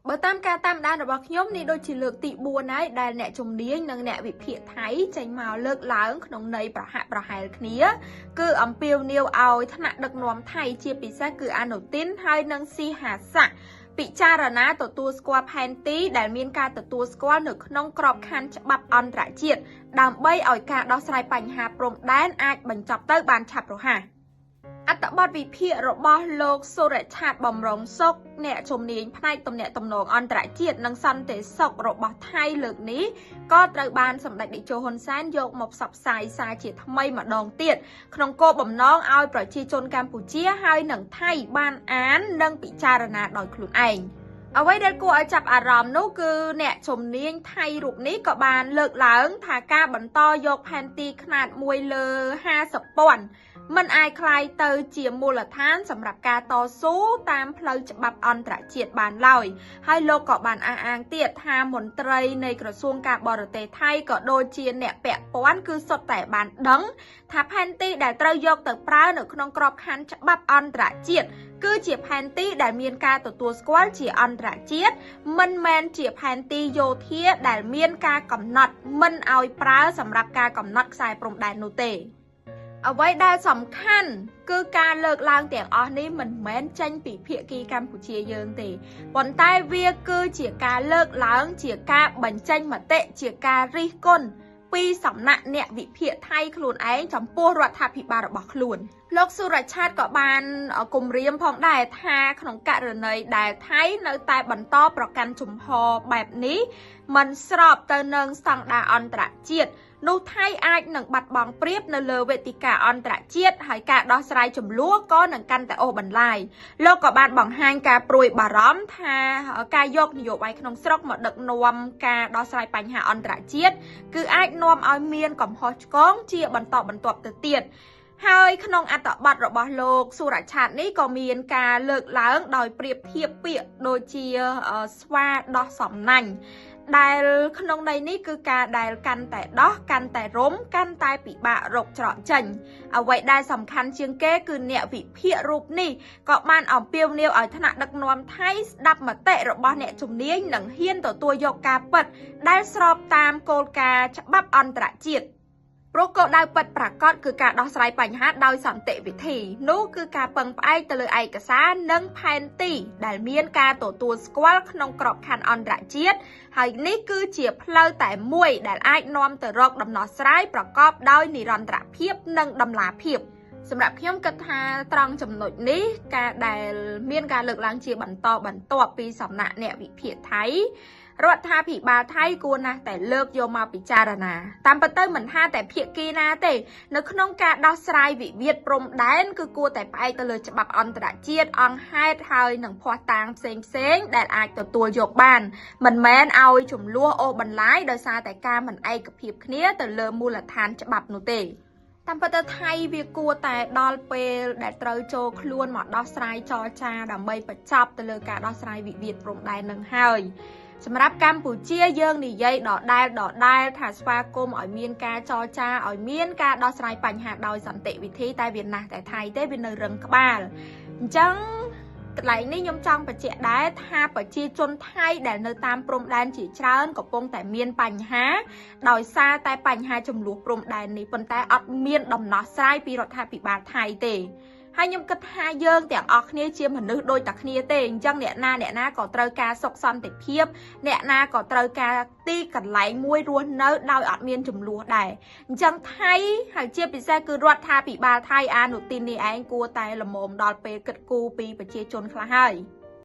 បើតាមការតាមដានរបស់ខ្ញុំនេះដូចជាលើកទី4ហើយដែលអ្នកជំនាញនិងអ្នកវិភាគថៃចេញមកលើកឡើងក្នុងន័យប្រហាក់ប្រហែលគ្នាគឺអំពាវនាវឲ្យថ្នាក់ដឹកនាំថៃជាពិសេសគឺអានុទីនហើយនិងស៊ីហាសាក់ពិចារណាទទួលស្គាល់ផែនទីដែលមានការទទួលស្គាល់នៅក្នុងក្របខ័ណ្ឌច្បាប់អន្តរជាតិដើម្បីឲ្យការដោះស្រាយបញ្ហាព្រំដែនអាចបញ្ចប់ទៅបានឆាប់រហ័សអត្ថបទវិភាគរបស់លោកសុរឆាតបំរុងសុខអ្នកជំនាញផ្នែកទំនាក់ទំនងអន្តរជាតិនិងសន្តិសុខរបស់ថៃលើកនេះក៏ត្រូវបានសម្ដេចតេជោហ៊ុនសែនយកមកផ្សព្វផ្សាយសារជាថ្មីម្ដងទៀតក្នុងគោលបំណងឲ្យប្រជាជនកម្ពុជាហើយនិងថៃបានអាននិងពិចារណាដោយខ្លួនឯងអ្វីដែលគួរឲ្យចាប់អារម្មណ៍នោះគឺអ្នកជំនាញថៃរូបនេះក៏បានលើកឡើងថាការបន្តយកផែនទីខ្នាត1លើ50,000មិនអាចក្លាយទៅជាមូលដ្ឋានសម្រាប់ការតស៊ូតាមផ្លូវច្បាប់អន្តរជាតិបានឡើយហើយលោកក៏បានអះអាងទៀតថាមន្ត្រីនៃក្រសួងការបរទេសថៃក៏ដូចជាអ្នកពាក់ព័ន្ធគឺសុទ្ធតែបានដឹងថាផែនទីដែលត្រូវយកទៅប្រើនៅក្នុងក្របខ័ណ្ឌច្បាប់អន្តរជាតិគឺជាផែនទីដែលមានការទទួលស្គាល់ជាអន្តរជាតិមិនមែនជាផែនទីយោធាដែលមានការកំណត់មិនឲ្យប្រើសម្រាប់ការកំណត់ខ្សែព្រំដែននោះទេអ្វីដែលសំខាន់គឺការលើកឡើងទាំងអស់នេះមិនមែនចេញពីភាគីកម្ពុជាយើងទេប៉ុន្តែវាគឺជាការលើកឡើងជាការបញ្ចេញមតិជាការរិះគន់ពីសំណាក់អ្នកវិភាគថៃខ្លួនឯងចំពោះរដ្ឋាភិបាលរបស់ខ្លួនលោកសុរឆាតក៏បានគំរាមផងដែរថាក្នុងករណីដែលថៃនៅតែបន្តប្រកាន់ជំហរបែបនេះមិនស្របទៅនឹងស្តង់ដារអន្តរជាតិនោះថៃអាចនឹងបាត់បង់ព្រៀបនៅលើវេទិកាអន្តរជាតិហើយការដោះស្រាយចំនួនក៏នឹងកាន់តែអូសបន្លាយលោកក៏បានបង្ហាញការព្រួយបារម្ភថាការយកនយោបាយក្នុងស្រុកមកដឹកនាំការដោះស្រាយបញ្ហាអន្តរជាតិគឺអាចនាំឲ្យមានកំហុសឆ្គងជាបន្តបន្ទាប់ទៅទៀតហើយក្នុងអត្ថបទរបស់លោកសុរឆាតនេះក៏មានការលើកឡើងដោយប្រៀបធៀបពាក្យដូចជាស្វាដោះសំណាញ់ដែលក្នុងន័យនេះគឺការដែលកាន់តែដោះកាន់តែរុំកាន់តែពិបាករកច្រកចេញអ្វីដែលសំខាន់ជាងគេគឺអ្នកវិភាគរូបនេះក៏បានអំពាវនាវឲ្យថ្នាក់ដឹកនាំថៃស្ដាប់មតិរបស់អ្នកជំនាញនិងហ៊ានទទួលយកការពិតដែលស្របតាមគោលការណ៍ច្បាប់អន្តរជាតិព្រោះគោលដៅពិតប្រាកដគឺការដោះស្រាយបញ្ហាដោយសន្តិវិធីនោះគឺការពឹងផ្អែកទៅលើឯកសារនិងផែនទីដែលមានការទទួលស្គាល់ក្នុងក្របខ័ណ្ឌអន្តរជាតិហើយនេះគឺជាផ្លូវតែមួយដែលអាចនាំទៅរកដំណោះស្រាយប្រកបដោយនិរន្តរភាពនិងតម្លាភាពសម្រាប់ខ្ញុំគិតថាត្រង់ចំណុចនេះការដែលមានការលើកឡើងជាបន្តបន្ទាប់ពីសំណាក់អ្នកវិភាគថៃរដ្ឋាភិបាលថៃគួរណាស់តែលើកយកមកពិចារណាតាមពិតទៅមិនថាតែភាគីណាទេនៅក្នុងការដោះស្រាយវិវាទព្រំដែនគឺគួរតែផ្អែកទៅលើច្បាប់អន្តរជាតិអង្គហេតុហើយនិងភស្តុតាងផ្សេងៗដែលអាចទទួលយកបានមិនមែនឲ្យចំនួនអូសបន្លាយដោយសារតែការមិនឯកភាពគ្នាទៅលើមូលដ្ឋានច្បាប់នោះទេតាមពិតទៅថៃវាគួរតែដល់ពេលដែលត្រូវចូលខ្លួនមកដោះស្រាយចរចាដើម្បីបញ្ចប់ទៅលើការដោះស្រាយវិវាទព្រំដែននឹងហើយសម្រាប់កម្ពុជាយើងនិយាយដដែលថាស្វាគមន៍ឲ្យមានការចរចាឲ្យមានការដោះស្រាយបញ្ហាដោយសន្តិវិធីតែវាណាស់តែថៃទេវានៅរឹងក្បាលអញ្ចឹងកន្លែងនេះខ្ញុំចង់បញ្ជាក់ដែរថាប្រជាជនថៃដែលនៅតាមព្រំដែនជាច្រើនកំពុងតែមានបញ្ហាដោយសារតែបញ្ហាចំនួនព្រំដែននេះប៉ុន្តែអត់មានដំណោះស្រាយពីរដ្ឋាភិបាលថៃទេហើយខ្ញុំគិតថាយើងទាំងអស់គ្នាជាមនុស្សដូចតែគ្នាទេអញ្ចឹងអ្នកណាក៏ត្រូវការសុខសន្តិភាពអ្នកណាក៏ត្រូវការទីកន្លែងមួយរស់នៅដោយអត់មានចំនួនដែរអញ្ចឹងថៃហើយជាពិសេសគឺរដ្ឋាភិបាលថៃអានុទីននេះឯងគួរតែល្មមដល់ពេលគិតគូរពីប្រជាជនខ្លះហើយ